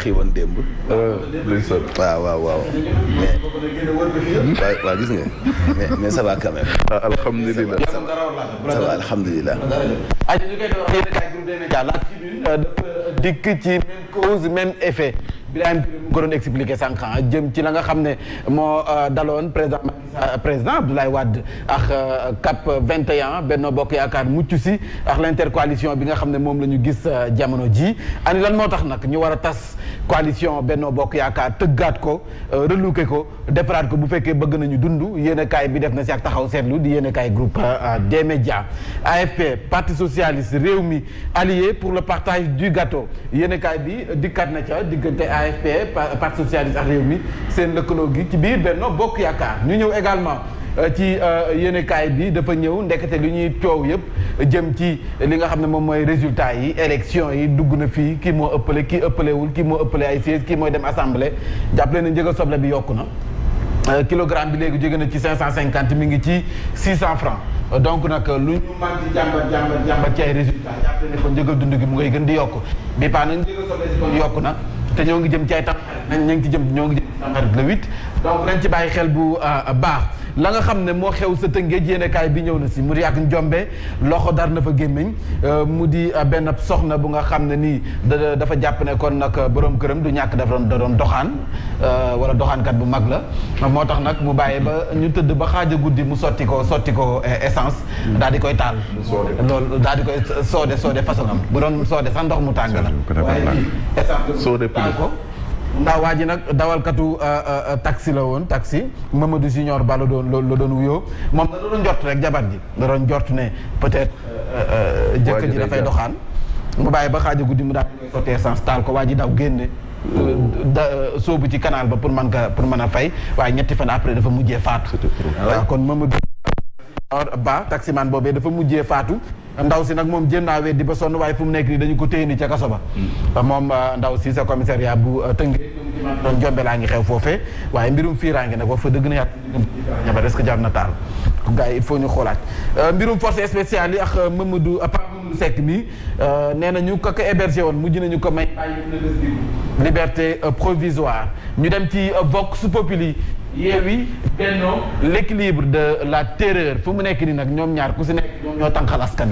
wërgaxi woon démb. waaw. waaw gis nga mais ça va quand même. alhamdulilah ça va alhamdulilah. dikk ci même cause même effet. Birahim mu ko doon expliqué sànq jëm ci la nga xam ne moo daloon président Abdoulaye Wade ak CAP 21 Benno Bokk Yaakaar mucc si ak l'intercoalition bi nga xam ne moom la ñu gis jamono ji ani lan moo tax nag ñu war a tas coalition Benno Bokk Yaakaar tëggaat ko relouqué ko defaraat ko bu fekkee bëgg nañu dund yéenekaay bi def na si ak taxaw seetlu di yéenekaay groupe des médias AFP Parti socialiste Rewmi allié pour le partage du gâteau yéenekaay bi dikkaat na ca diggante AFP Parti socialiste ak Rewmi seen lëkkaloo gi ci biir Benno Bokk Yaakaar ñu ñëw également ci yéenekaay bi dafa ñëw ndekete li ñuy coow yëpp jëm ci li nga xam ne moom mooy résultat yi élection yi dugg na fii kii moo ëppale kii ëppalewul kii moo ëppale ay siège kii mooy dem assemblée jàppale na njëg a soble bi yokku na kilogramme bi léegi jóge na ci 550 mi ngi ci 600 francs donc nag lu ñu mën ci jàmbat ci ay résultats jàppale ne kon njëgal dund gi mu ngay gën di yokk bi paa nag njëgal soble si kon yokku na te ñoo ngi jëm ci ay tamxarit ñoo ngi jëm ci tamxarit le 8 donc nañ ci bàyyi xel bu baax la nga xam ne moo xew sa Tëngéej yéenekaay bi ñëw na si mu di ak njombe loxo dar na fa gémmiñ mu di benn soxna bu nga xam ne nii dafa jàpp ne kon nag borom këram du ñàkk dafa doon doxaan wala doxaankat bu mag la moo tax nag mu bàyyi ba ñu tëdd ba xaaja guddi mu sotti ko essence daal di koy taal loolu daal di koy soode façonam bu doon soode sax ndox mu tàng la waaye essence taal ko ndax waa ji nag dawalkatu taxi la woon taxi Mamadou Junior Ba la doon wuyoo moom da doon jort rek jabar ji da doon jort ne peut-être jëkkër ji dafay doxaan mu bàyyi ba xaaja guddi mu daal di koy sotti essence taal ko waa ji daw génne soobu ci canal ba pour mën a fay waaye ñetti fan après dafa mujjee faatu waaw kon Mamadou Ba taximan boobee dafa mujjee faatu ndaw si nag moom jénnaa weddi ba sonn waaye fu mu nekk nii dañu ko téye ni ca kaso ba moom ndaw si sa commissariat bu Tëngéej doon jombe laa ngi xew foofee waaye mbirum fiiraange nag wax fa dëgg na yàlla ñabar est-ce que jar na taal gars yi il faut ñu xoolaat mbirum force spéciale yi ak Mamadou Seck mi nee nañu ko hébergé woon mujj nañu ko may liberté provisoire ñu dem ci Vox Populi Yewwi Benno l'équilibre de la terreur fu mu nekk nii nag ñoom ñaar ku si nekk ñoom ñoo tànqal askan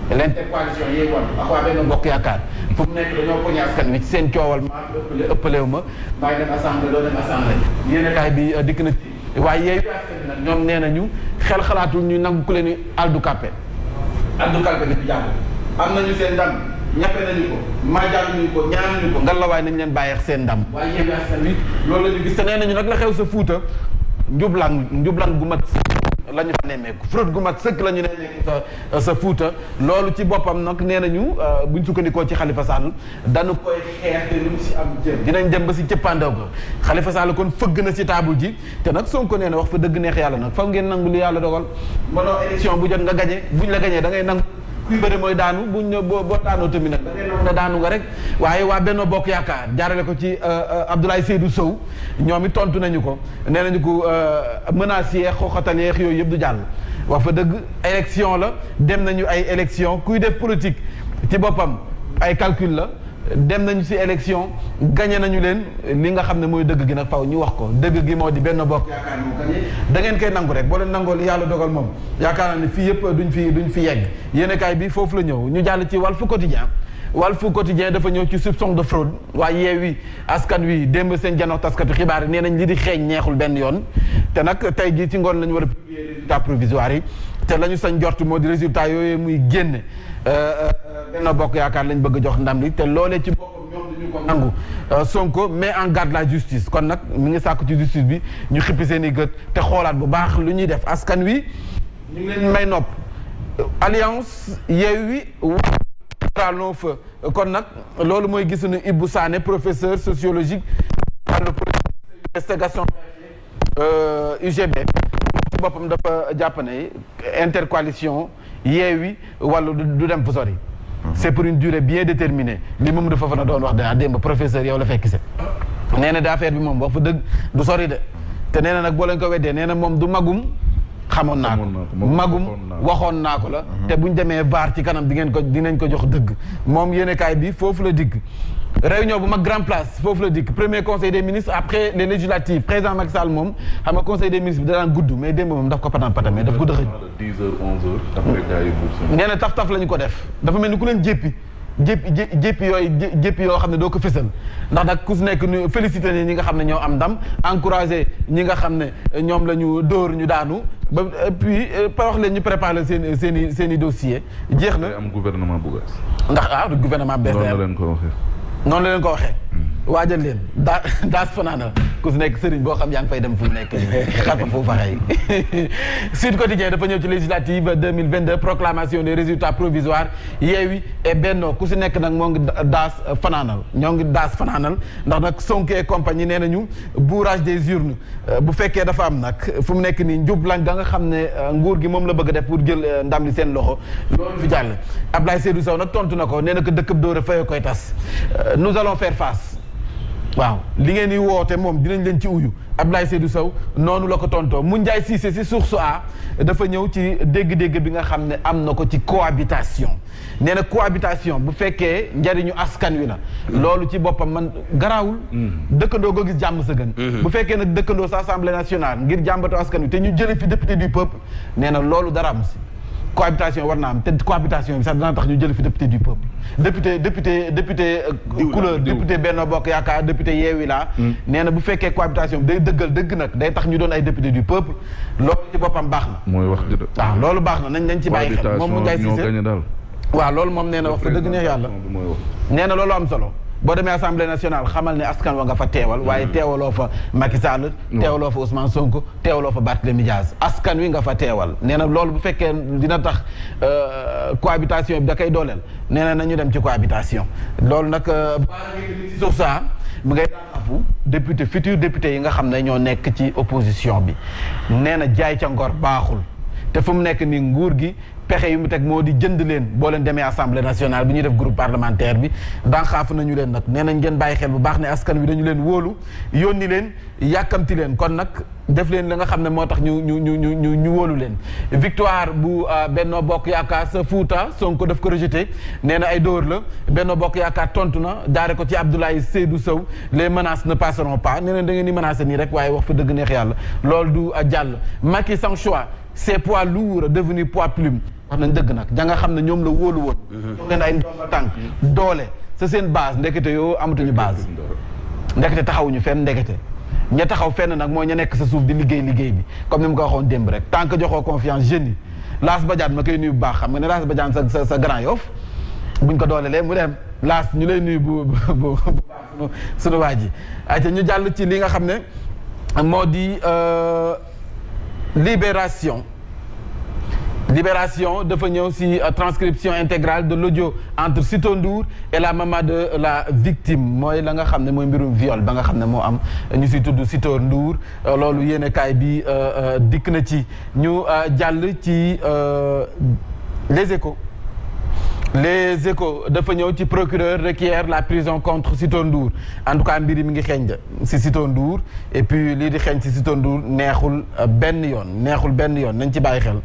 wi l'intercoalition Yewwi ak waa Benno Bokk Yaakaar fu mu nekk dañoo poñe askan wi ci seen coowal maa ëppalewu ma maay dem assemblée doo dem assemblée yéenekaay bi dikk na ci waaye Yewwi askan wi nag ñoom nee nañu xel xalaatul ñu nangu ku leen aldu kalpe bi di jàpp am nañu seen ndam ñafe nañu ko maajaanuñu ko ñaanuñu ko ngallaawaay nañ leen bàyyi seen ndam waaye Yewwi askan wi loolu la ñu gis te nee nañu nag la xew sa Fuuta njublan gu mat la ñu fa nemmeeku fraude gu mat sëkk la ñu nemmeeku sa Fuuta loolu ci boppam nag nee nañu buñ sukkandikoo ci Khalifa Sall dañu koy xeex te lu mu si am jëm dinañ dem ba si cëppaandaw ko Khalifa Sall kon fëgg na si table ji te nag Sonko nee na wax fa dëgg neex yàlla nag faw ngeen nangu lu yàlla dogal mënoo élection bu jot nga gañe buñ la gañee da ngay nangu kuy bëri mooy daanu buñ ne boo daanoo tamit nag da ngay nangu ne daanu nga rek waaye waa Benno Bokk Yaakaar jaarale ko ci Abdoulaye Seydou Sow ñoom it tontu nañu ko nee nañu ko menaces yeex xoxatal yeex yooyu yëpp du jàll wax fa dëgg élection la dem nañu ay élection kuy def politique ci boppam ay calcul la dem nañu ci élection gagné nañu leen li nga xam ne mooy dëgg gi nag faw ñu wax ko dëgg gi moo di Benno Bokk Yaakaar moo gagné da ngeen koy nangu rek boo leen nangoo li yàlla dogal moom yaakaar naa ne fii yëpp duñ fi yegg yéenekaay bi foofu la ñëw ñu jàll ci Walf Quotidien dafa ñëw ci soupçon de fraude waaye Yewwi Askan Wi démb seen janox taskatu xibaar yi nee nañ li di xeeñ neexul benn yoon te nag tey jii ci ngoon la ñu war a publier résultat provisoire yi te la ñu sañ jort moo di résultat yooyu muy génne Benno Bokk Yaakaar lañ bëgg a jox ndam li te loolee ci boppam ñoom dañu ko nangu Sonko met en garde la justice kon nag mi ngi sàkku ci justice bi ñu xippi seen i gët te xoolaat bu baax lu ñuy def askan wi ñu ngi leen may nopp alliance Yewwi long feu kon nag loolu mooy gisuñu Ibou Sané professeur sociologique wàllu investigation UGB ci boppam dafa jàpp ne intercoalition Yewwi wala du dem fu sori c'est pour une durée bien déterminée li moom dafa fa na doon wax danaa démb professeur yow la fekk se nee na affaire bi moom wax fa dëgg du sori de te nee na nag boo leen ko weddee nee na moom du magum xamoon naa ko magum waxoon naa ko la te buñ demee vaar ci kanam dinañ ko jox dëgg moom yéenekaay bi foofu la digg réunion bu mag grand place foofu la dikk premier conseil des ministres après les législatives président Macky Sall moom xam nga conseil des ministres bi da daan gudd mais démb moom daf ko patamee daf ko dëxëñ 10 heures 11 heures après gars yi nee na taf la ñu ko def dafa mel ni ku leen jéppi yoo xam ne doo ko fësal ndax nag ku si nekk ñu félicité ñi nga xam ne ñoo am ndam encouragé ñi nga xam ne ñoom la ñu dóor ñu daanu ba puis wax leen ñu préparé seen i dossier jeex na am gouvernement bu bees ndax gouvernement bees noonu la leen ko waxee noonu la leen ko waxee waajal leen daas fanaana ku si nekk sëriñ boo xam yaa ngi fay dem fu mu nekk xarfa foofu faxey Sud Quotidien dafa ñëw ci législative 2022 proclamation des résultats provisoires Yewwi et Benno ku si nekk nag moo ngi daas fanaanal ñoo ngi daas fanaanal ndax nag Sonko et compagnie nee nañu bourrage des urnes bu fekkee dafa am nag fu mu nekk nii njublan ga nga xam ne nguur gi moom la bëgg a def pour jël ndam li seen loxo loolu fi jàll Abdoulaye Seydou Sow nag tontu na ko nee na ko dëkkab dóor a fayoo koy tas nous allons faire face waaw li ngeen di woote moom dinañ leen ci uyu Abdoulaye Seydou Sow noonu la ko tontoo mu Ndiaye Cissé si source a dafa ñëw ci dégg-dégg bi nga xam ne am na ko ci cohabitation nee na cohabitation bu fekkee njariñu askan wi la loolu ci boppam man garaawul dëkkandoo ko gis jàmm sa gën bu fekkee nag dëkkandoo sa assemblée nationale ngir jàmbatoo askan wi te ñu jële fi député du peuple nee na loolu dara am si cohabitation war na am te cohabitation bi sax dana tax ñu jël fi député du peuple député couleur député Benno Bokk Yaakaar député Yewwi la nee na bu fekkee cohabitation bi day dëggal dëgg nag day tax ñu doon ay député du peuple loolu ci boppam baax na mooy wax dëgg waaw loolu baax na nañ ci bàyyi xel moom mu Ndiaye Cissé waaw loolu moom nee na wax fa dëgg neex yàlla nee na loolu am solo boo demee assemblée nationale xamal ne askan wa nga fa teewal waaye teewaloo fa Macky Sall teewaloo fa Ousmane Sonko teewaloo fa Barthélémy Dias askan wi nga fa teewal nee na loolu bu fekkee dina tax cohabitation bi da koy dooleel nee na nañu dem ci cohabitation loolu nag sur ça mu ngay daaxafu député futur député yi nga xam ne ñoo nekk ci opposition bi nee na jaay ca ngor baaxul te fu mu nekk ni nguur gi pexe yu mu teg moo di jënd leen boo leen demee assemblée nationale bi ñuy def groupe parlementaire bi dànxaafu nañu leen nag nee nañ ngeen bàyyi xel bu baax ne askan wi dañu leen wóolu yónni leen yàkkamti leen kon nag def leen la nga xam ne moo tax ñu wóolu leen victoire bu Benno Bokk Yaakaar sa Fouta Sonko daf ko rejeté nee na ay dóor la Benno Bokk Yaakaar tontu na jaare ko ci Abdoulaye Seydou Sow les menaces ne passeront pas nee na da ngeen di menacé nii rek waaye wax fa dëgg neex yàlla loolu du jàll Macky sans choix c'est poids lourd devenu poids plume wax nañ dëgg nag ja nga xam ne ñoom la wóolu woon ñoo leen ay ndomba tànk doole sa seen base ndekete yoo amatuñu base ndekete taxawuñu fenn ndekete ña taxaw fenn nag mooy ña nekk sa suuf di liggéey bi comme ni mu ko waxoon démb rek tant que joxoo confiance jeunes yi Laas Badiane ma koy nuyu bu baax xam nga ne Laas Badiane sa Grand Yoff buñ ko doolelee mu dem Laas ñu lay nuyu bu baax sunu waa ji ayca ñu jàll ci li nga xam ne moo di Libération dafa ñëw ci transcription intégrale de l'audio entre Sitor Ndour et la maman de la victime mooy la nga xam ne mooy mbirum viol ba nga xam ne moo am ñu ci tudd Sitor Ndour loolu yéenekaay bi dikk na ci ñu jàll ci Les Échos dafa ñëw ci procureur requiert la prison contre Sitor Ndour en tout cas mbir yi mi ngi xeeñ ci Sitor Ndour et puis lii di xeeñ ci Sitor Ndour neexul benn yoon nañ ci bàyyi xel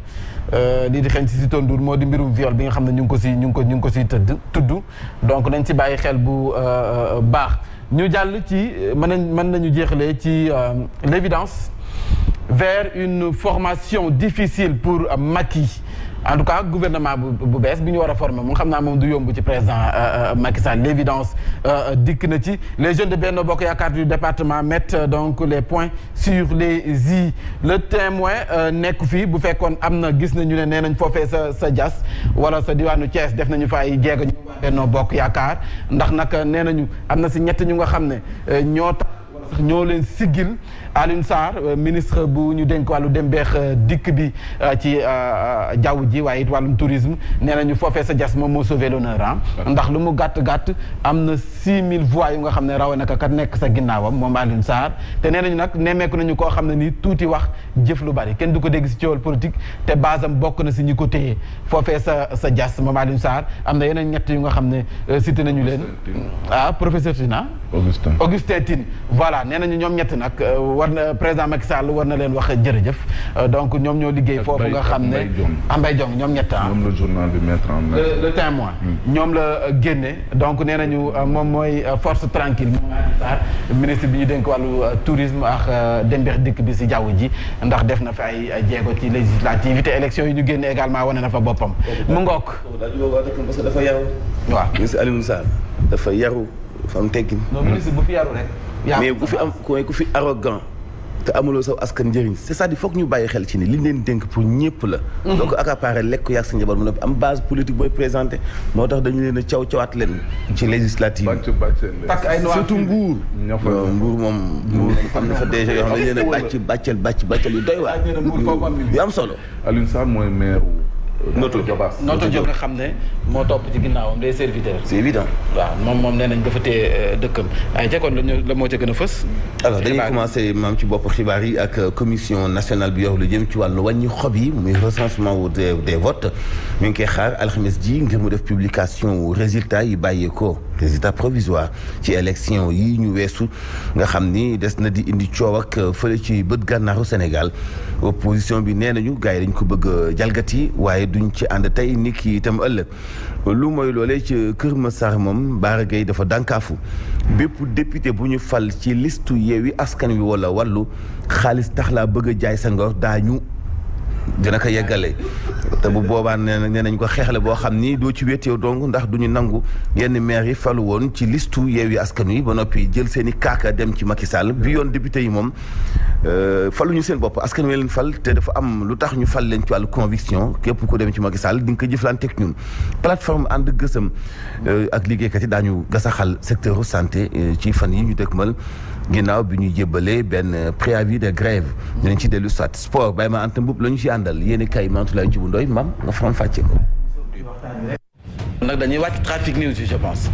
lii di xeeñ ci Sitor Ndour moo di mbirum viol bi nga xam ne ñu ngi ko ci tudd donc nañ ci bàyyi xel bu baax ñu jàll ci mën nañu jeexalee ci l'évidence vers une formation difficile pour Macky en tout cas gouvernement bu bees bi ñu war a former moom xam naa moom du yomb ci président Macky Sall l'évidence dikk na ci les jeunes de Benno Bokk Yaakaar du département mettent donc les points sur les i le témoin nekk fii bu fekkoon am na gis nañu ne nee nañ foofee sa jas wala sa diwaanu Thiès def nañu fa ay jéego ñu Benno Bokk Yaakaar ndax nag nee nañu am na si ñett ñu nga xam ne ñoo tax ñoo leen siggil Alioune Sarr ministre bu ñu dénk wàllu dem beex dikk bi ci jaww ji waaye it wàllum tourisme nee nañu foofee sa jas moom moo sauvé l'honneur ndax lu mu gàtt am na 6000 voix yu nga xam ne rawe naka kat nekk sa ginnaawam moom Alioune Sarr te nee nañu nag nemmeeku nañu koo xam ne nii tuuti wax jëf lu bari kenn du ko dégg si coowal politique te basam bokk na si ñi ko téye foofee sa jas moom Alioune Sarr am na yeneen ñett yu nga xam ne cité nañu leen professeur Tina Augustin Tine voilà voilà nee nañu ñoom ñett nag war na président Macky Sall war na leen wax jërëjëf donc ñoom ñoo liggéey foofu nga xam ne Mbaye Diong ñoom ñett ñoom la journal bi mettre en le témoin ñoom la génne donc nee nañu moom mooy force tranquille moom ministre bi ñu dénk wàllu tourisme ak dem beex dikk bi si jaww ji ndax def na fi ay jéego ci législative te élection yi ñu génne également wane na fa boppam mu ngook parce que dafa yaru waaw ministre Alioune Sarr dafa yaru dafa am teggin non ministre bu fi yaru rek mais ku fi arrogant te amuloo saw askan njëriñ c'est-à-dire foog ñu bàyyi xel ci ni li leen dénk pour ñëpp la donc accaparé lekk yàgg sa njaboot mu ne am base politique booy présenté moo tax dañu leen a cawaat leen ci législative takk ay noir surtout Mbour moom am na fa déjà yoo xam ne dañu leen a bàccal yu doy waar yu am solo Alioune Sarr mooy maire Noto Diop nga xam ne moo topp ci ginnaawam des serviteurs. c'est évident. waaw moom nee nañ dafa téye dëkkam ay jekkoon la moo ca gën a fës. alors dañuy commencé maam ci bopp xibaar yi ak commission nationale bi yor lu jëm ci wàllu wàññi xob yi muy recensement des votes ñu ngi koy xaar alxames ji ngir mu def publication résultat yi bàyyeekoo résultat provisoire ci élection yi ñu weesu nga xam ni des na di indi coow ak fële ci bët gànnaaru Sénégal opposition bi nee nañu gars yi dañ ko bëgg jalgati waaye duñ ci ànd tey ni ki itam ëllëg lu mooy loolee ci Kër Massar moom Bara Gaye dafa dànkaafu bépp député bu ñu fal ci listu Yewwi Askan Wi wala wàllu xaalis tax laa bëgg a jaay sa ngor daañu dina ko yeggale te bu boobaa nee nañ ko xeexle boo xam ni doo ci wéet yow dong ndax duñu nangu yenn maire yi falu woon ci listu Yewwi Askan Wi ba noppi jël seen i kaaka dem ci Macky Sall bi yoon député yi moom faluñu seen bopp askan wi leen fal te dafa am lu tax ñu fal leen ci wàllu conviction képp ku dem ci Macky Sall di nga ko jëflanteeg ñun plateforme ànd gësëm ak liggéeykat yi daañu gasaxal secteur santé ci fan yi ñu dëkkmal ginnaaw bi ñuy jébbalee benn préavis de grève dinañ ci dellu soit sport bàyyi ma anta mbub la ñu ci àndal yéeni kay Mantoulaye Djibu Ndoye mam nga faram fàcce ko nag dañuy wàcc trafic news yi je pense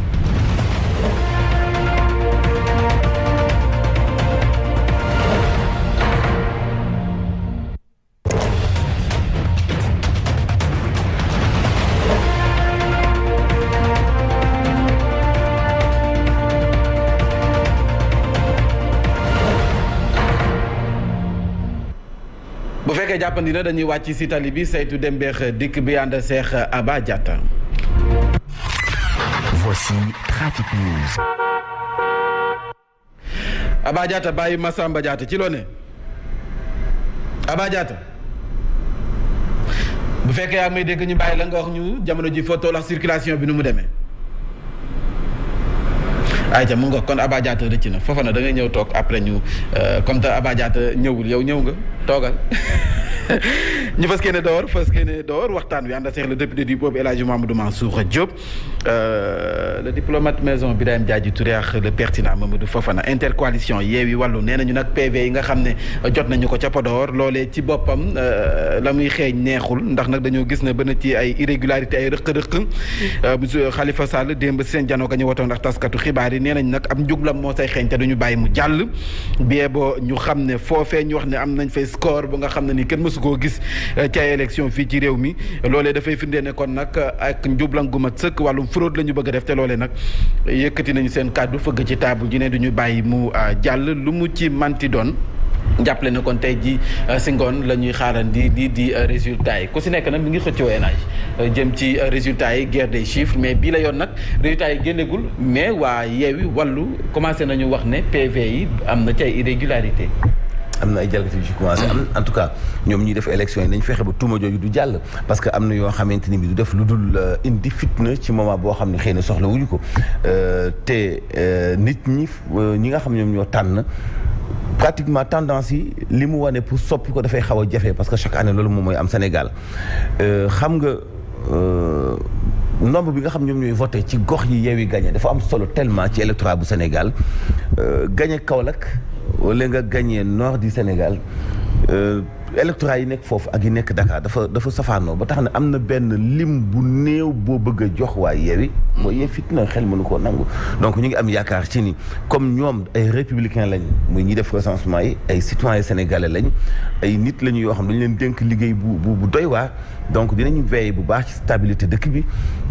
bu fekkee jàppandi na dañuy wàcc si tali bi saytu dem beex dikk bi ànd Seex Aba Diatta. Voici Trafic News. Aba Diatta bàyyi Massamba Diatta ci loo ne Aba Diatta bu fekkee yaa may dégg ñu bàyyi la nga wax ñu jamono ji photo la circulation bi nu mu demee. ayca mu nga kon Aba Diatta rëcc na foofa na da ngay ñëw toog après ñu comme te Aba Diatta ñëwul yow ñëw nga toogal ñu fas yéene door waxtaan wi ànd ak le député du boobu El Hadji Mamadou Mansour Diop le diplomate maison Birahim Diadji Touré ak le pertinent Mamadou Fofana intercoalition Yewwi Wallu nee nañu nag PV yi nga xam ne jot nañu ko ca Podor loolee ci boppam la muy xeeñ neexul ndax nag dañoo gis ne ba na ci ay irrégularité ay rëq-rëq Khalifa Sall démb seen janoo ga ñu wotoon ndax taskatu xibaar yi nee nañ nag am njublam moo say xeeñ te duñu bàyyi mu jàll bie boo ñu xam ne foofee ñu wax ne am nañ fay score bu nga xam ne ni kenn mësu koo gis ci ay élection fii ci réew mi loolee dafay firndee ne kon nag ak njublan gu mat sëkk wàllum fraude la ñu bëgg a def te loolee nag yëkkati nañu seen kàddu fëgg ci taabu ji ne duñu bàyyi mu jàll lu mu ci manti doon jàppale na kon tey ji si ngoon la ñuy xaarandi lii di résultats yi ku si nekk nag mi ngi xëccoo énage jëm ci résultats yi guerre des chiffres mais bii la yoon nag résultats yi génnegul mais waa Yewwi Wallu commencé nañu wax ne PV yi am na ci ay irrégularité am na ay jalgati yu ci commencé am en tout cas ñoom ñuy def élection yi nañ fexe ba tuuma jooju du jàll parce que am na yoo xamante ni bi du def lu dul indi fitna ci moment boo xam ne xëy na soxla wuñu ko te nit ñi nga xam ñoom ñoo tànn pratiquement tendance yi li mu wane pour soppi ko dafay xaw a jafe parce que chaque année loolu moom mooy am Sénégal xam nga nombre bi nga xam ñoom ñooy voté ci gox yi Yewwi gagné dafa am solo tellement ci électorat bu Sénégal gagné Kaolack wala nga gagné nord du Sénégal électorat yi nekk foofu ak yi nekk Dakar dafa safaanoo ba tax na am na benn lim bu néew boo bëgg a jox waa Yewwi mooy yee fitna xel mënu koo nangu donc ñu ngi am yaakaar ci ni comme ñoom ay républicain lañ muy ñi def recensement yi ay citoyens sénégalais lañ ay nit lañu yoo xam dañu leen dénk liggéey bu doy waar donc dinañu veiller bu baax ci stabilité dëkk bi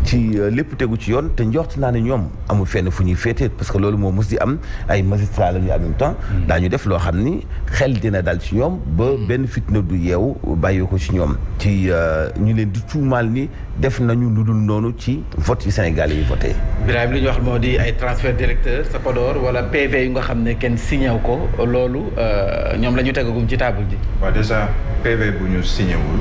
ci lépp tegu ci yoon te njort naa ne ñoom amul fenn fu ñuy féetee parce que loolu moo mos di am ay magistrats lañu en même temps daañu def loo xam ni xel dina dal ci ñoom ba benn fitna du yeewu bàyyi ko ci ñoom ci ñu leen di tuumaal ni def nañu lu dul noonu ci vote yi Sénégal yi voté. Birahim li ñu wax moo di ay transfert directeur sa Podor wala PV yu nga xam ne kenn signé ko loolu ñoom la ñu tegagum ci table ji. waaw déjà PV bu ñu signé wul.